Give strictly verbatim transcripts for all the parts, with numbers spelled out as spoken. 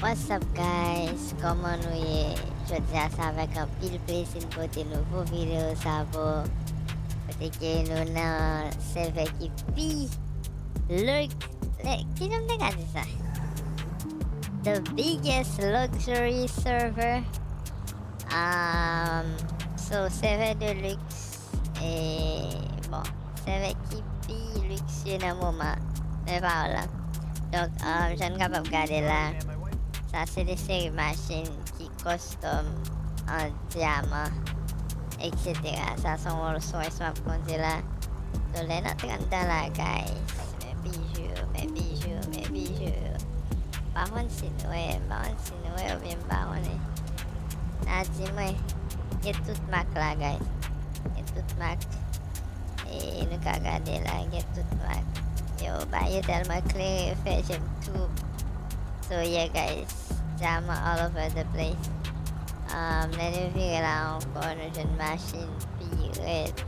What's up guys? Kòman nou ye? Jodi a se avèk anpil plezi n pote nouvo videyo sa pou kote ke nou nan sèvè ki pi lux, le, kijan m te ka di sa? The biggest luxury server. Um, so, sèvè de lux. E, bon, sèvè ki pi liksye nan moman, men pawòl la. Donk, um, jan n kapab gade la, sa se de seri machin ki custom an dyaman, et cetera. Sa se yon Rolls Royce m ap kondwi la. So, lè n antre anndan la, guys, men bijou, men bijou, men bijou. M pa konn si nou wè, m pa konn si nou wè oubyen m pa konnen. N a di mwen, gen tout mak la, guys. Gen tout mak. E nou ka gade la, gen tout mak. Yo, bagay yo tèlman klere, fè je m twouble. So, yeah, guys. Dyaman all over the place. Um, lè nou vire la ankò, nou jwenn machin pi rèd.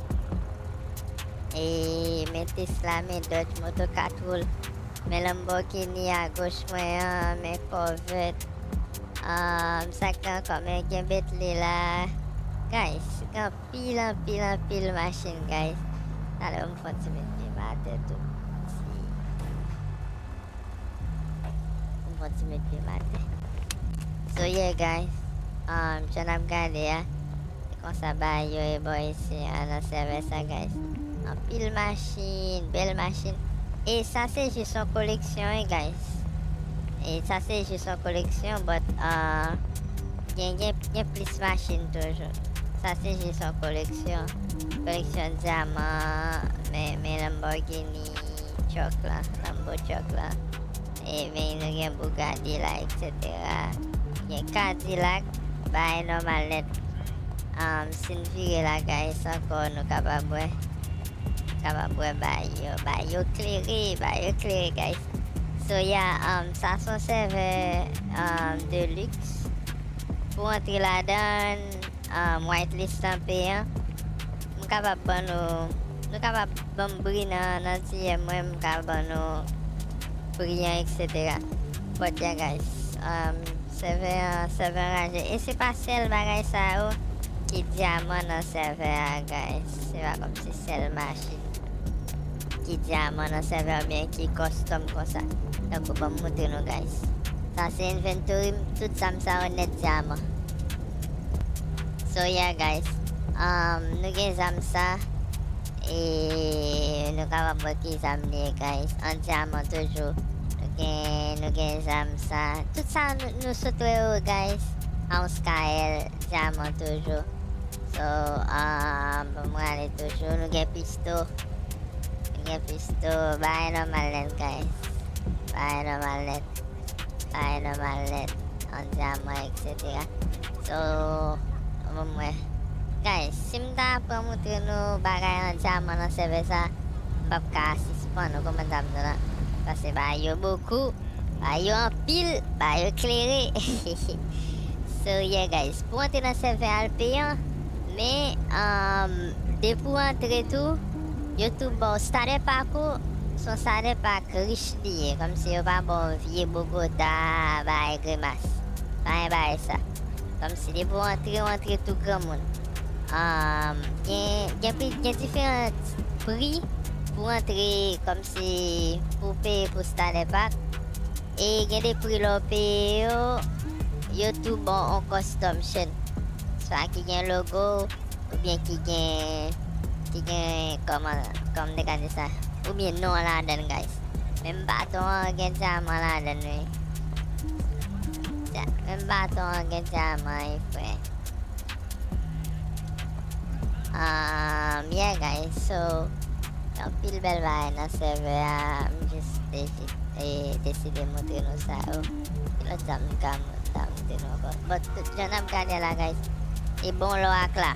E men Tesla, men Dodge, moto kat woul, men Lamborghini a goch mwen an, men Corvette. Um, sa k gen ankò, men gen Bentley la. Guys, gen anpil, anpil, anpil machin, guys. Talè m fè yon ti met pye m atè tou. Si. M fè yon ti met pye m atè. So, yeah, guys. Um, jan n ap gade a, se konsa bagay yo ye bò isi a, nan sèvè sa, guys. Anpil machin, bèl machin. E sa se jis yon koleksyon, wi, guys. E sa se jis yon koleksyon, but, uh, gen, gen, gen plis machin toujou. Sa se jis yon koleksyon. Koleksyon dyaman, men, men Lamborghini truck la, Lambo truck la. E men nou gen Bugatti la, et cetera. Gen Cadillac, bagay nòmal nèt. Um, si n vire la, guys, ankò, nou kapab wè. Kapab wè bagay yo, bagay yo klere, bagay yo klere, guys. So, yeah, um, sa se yon sèvè, um, de luxe. Pou antre ladan, um, whitelist an peyan, m kapab ban nou, nou kapab ban m pri nan, nan D M mwen, m ka ban nou pri an, et cetera. But yeah, guys, um, sèvè an, sèvè anraje. E se pa sèl bagay sa yo ki dyaman nan sèvè a, guys. Se pa kòmsi sèl machin ki dyaman nan sèvè oubyen ki custom konsa. Tankou ban m montre nou, guys. Sa se inventory m, tout zam sa yo nèt dyaman. So, yeah, guys. Um, nou gen zam sa. E nou kapab wè ki zam li ye, guys. An dyaman toujou. Nou gen, nou gen zam sa. Tout sa nou, nou sot wè yo, guys. House K L, dyaman toujou. So, um, ban m rale toujou. Nou gen pisto. Nou gen pisto. Bagay nòmal nèt, guys. Bagay nòmal nèt. Bagay nòmal nèt. An dyaman, et cetera. So, ban m wè. Guys, si m ta pran montre nou bagay an dyaman nan sèvè sa, m p ap ka sispann, ou konprann sa m di w la. Paske bagay yo bokou. Bagay yo anpil, bagay yo klere. So, yeah, guys. Pou antre nan sèvè a, l peyan. Men, um, depi w antre tou, yo tou ba w starter pack ou, se yon starter pack rich li ye. Kòmsi yo pa ba w vye bogota, bagay grimas. Pa gen bagay sa. Kòmsi depi w antre, w antre tou granmoun. Um, gen, gen pri, gen diferan pri pou antre, kòmsi pou peye pou starter pack. E gen de pri lè w peye yo, yo tou ba w yon custom chain. Swa ki gen logo, oubyen ki gen, ki gen, kòman, kòman m te ka di sa? Oubyen non an ladan l, guys. Menm baton an gen dyaman ladan l, wi. Dya-, menm baton an gen dyaman, wi, frè. Um, yeah, guys, so, gen anpil bèl bagay nan sèvè a, m jis desi-, e, deside montre nou sa yo. Ki lòt zam m ka, m ka montre nou ankò? But, tout jan n ap gade la, guys, e bon lò ak la.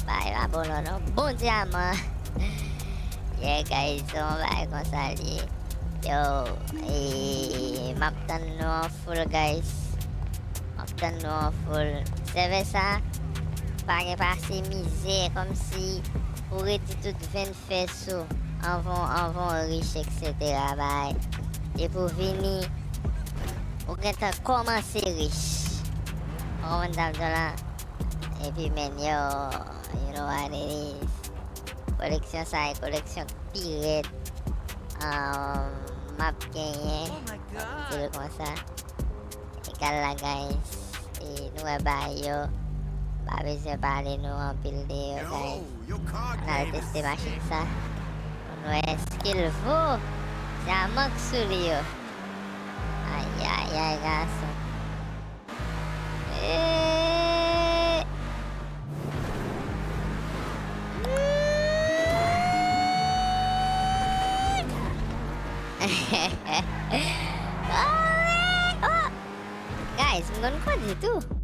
Bagay pa bon lò, non. Bon dyaman. Yeah, guys, se yon bagay konsa li ye. Yo, e, m ap tann nou an full, guys. M ap tann nou an full. Sèvè sa, pa gen pase mizè, kòmsi ou redi tout venn fès ou, anvan, anvan w rich, et cetera. Bay, depi w vini, Ou gentan kòmanse rich. Ou konprann sa m di w la? Epi, men, yo, you know what it is. Koleksyon sa e koleksyon k pi rèd, um, m ap genyen. Oh my God. Di l konsa. Egal la, guys. E nou wè bagay yo. Pa bezwen pale nou anpil de yo, guys. Ann al teste machin sa. Pou n wè èske l vo dyaman k sou li yo. Ayayay, gason. Eh. Oh, oh. Guys, m konn kondui tou.